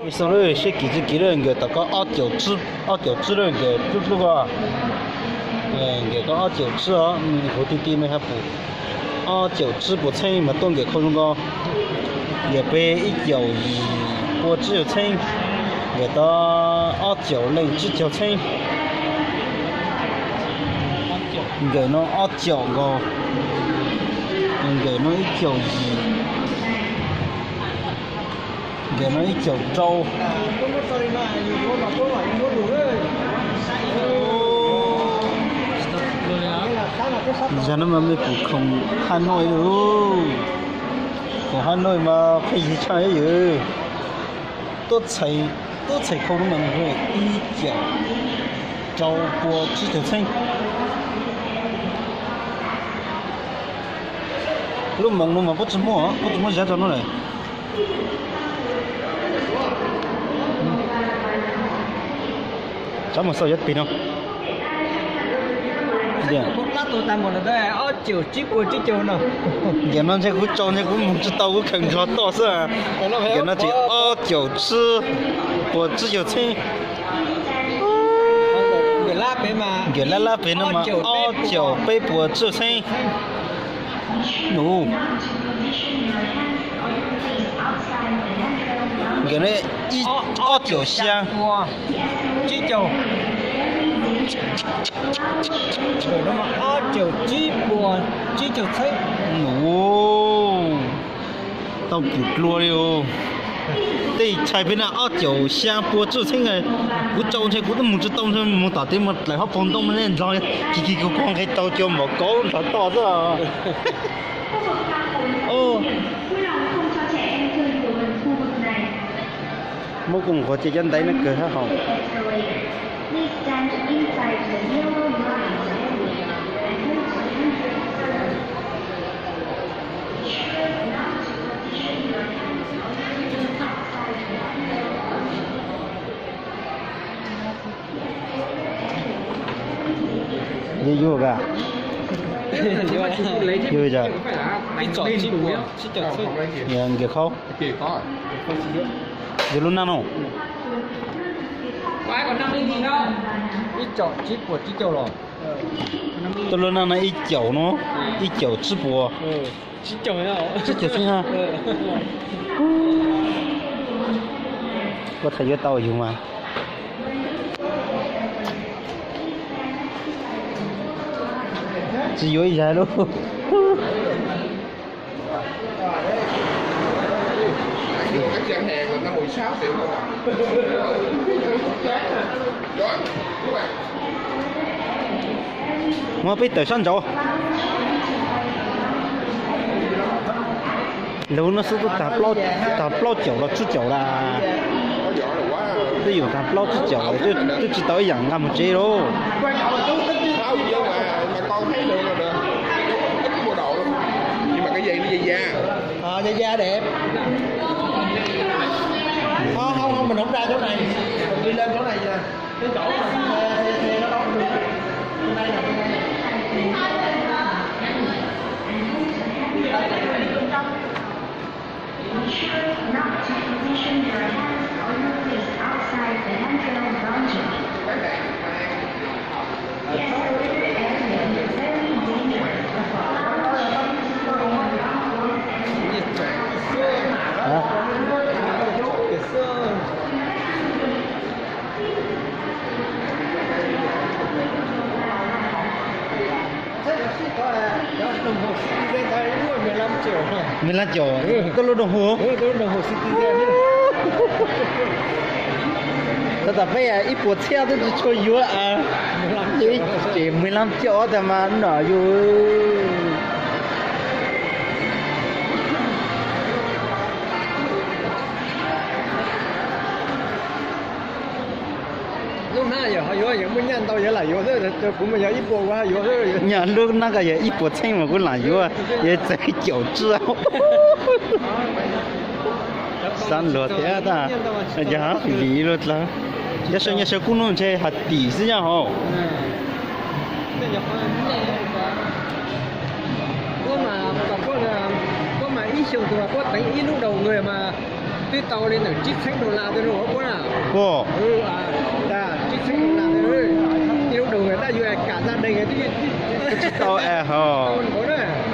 Xaus lawm, seb kim tsis kim lawm, nkawm tom koj ob caum tsib lawm, nkawm dlub dlub ko. Nkawm koj ob caum tsib os, huv ti ti me ha pum. Ob caum tsib puas txheeb mas tuaj nkawm khau zoo nkaus. Nkawm peb ib caum yim pua tsib caug txheeb. Nkawm tau ob caum leej tsib caug txheeb. Nkawm no ob caum nkaus. Nkawm no ib caum yim. Nkawm no ib caum rau. Yog no mas mej pum khoom Haj Noj lawm. Khoom Haj Noj mas pheej yig tshaj yawm. Tuaj txhais khau no mas ib caum rau pua tsib caug txheeb. Lub moos no mas puab tsis muaj, puab tsis muaj zab rau no lawm. Tsab mus xaus yuav pig no. Nkawm no ntshe kuv tsaus ntshe kuv mus tsis tau, kuv kheem nrog toj xwb. Nkawm no tsis ob caum tsib puas tsib caug txheeb. Nkawm lab lab pem no mas ob caum peb puas tsib caug txheeb. Nus. Nkawm no ob caum xya. Tsib caug. Nkawm no mas ob caum tsib puas tsib caug txheeb. Nus. Tau pum dlua li os. Tej tshais peb na ob caum xya pua tsib caug txheeb. Kuv tsaus ntshe kuv twb mus tsis tau, ntshe mus tom tej mus dlaim hauv paus ntoo mas nej nrog kis kis kuv kuv nqe tau cua npaum kauv nrog toj xwb. Muab kuv nquag ces cov ntaiv no kawg hab hau. Yuav yuav ka? Yuav, nkawm khau. Yuav lub naj no. Ib caum tsib puas tsib caug los. Tuaj lub naj no ib caum no, ib caum tsib puas. Tsib caug xwb ha. Koj tham yuav tau yus mas. Tsis yuav ib zag lauj. Muab peb tawm sab nraud. Lawv no xwb twb tag plaub caum los tsib caum lawm. Twb yuav tag plaub tsib caum lawm, twb tsis tau ib yam nqa mus tsev lauj. Ensure not to position your hands or your face outside the handrail boundary. The escalator area is very dangerous. The flower change floor around this area. Mười lăm triệu, koj lub đồng hồ. Tau tam peb ib puas txhiab twb tsis tshua yuav. Ces mười lăm triệu tag mas no yus. Lub hnab yog ho yuav, yog muaj nyaj ntau yog lam yuav xwb, kuv mas yog ib puas kuv ho yuav xwb. Nyaj lub hnab ko yog ib puas txheeb mas kuv lam yuav, yog txawm caum tsib. Xav luag thiab tas, yog lim luag dlawg. Yog sawv, yog sawv kub hnub ntshe hais tim xwb yog hauv. Puab mas, puab mas ib xyoo tus mas puab teev ib lub đầu người mas Twb tau li ntawm tsib txheeb dollar rau hauv ua na. Ua, tsib txheeb dollar, ib lub dua tab yus kam zaj dees twb tsis tau es ho npaum na.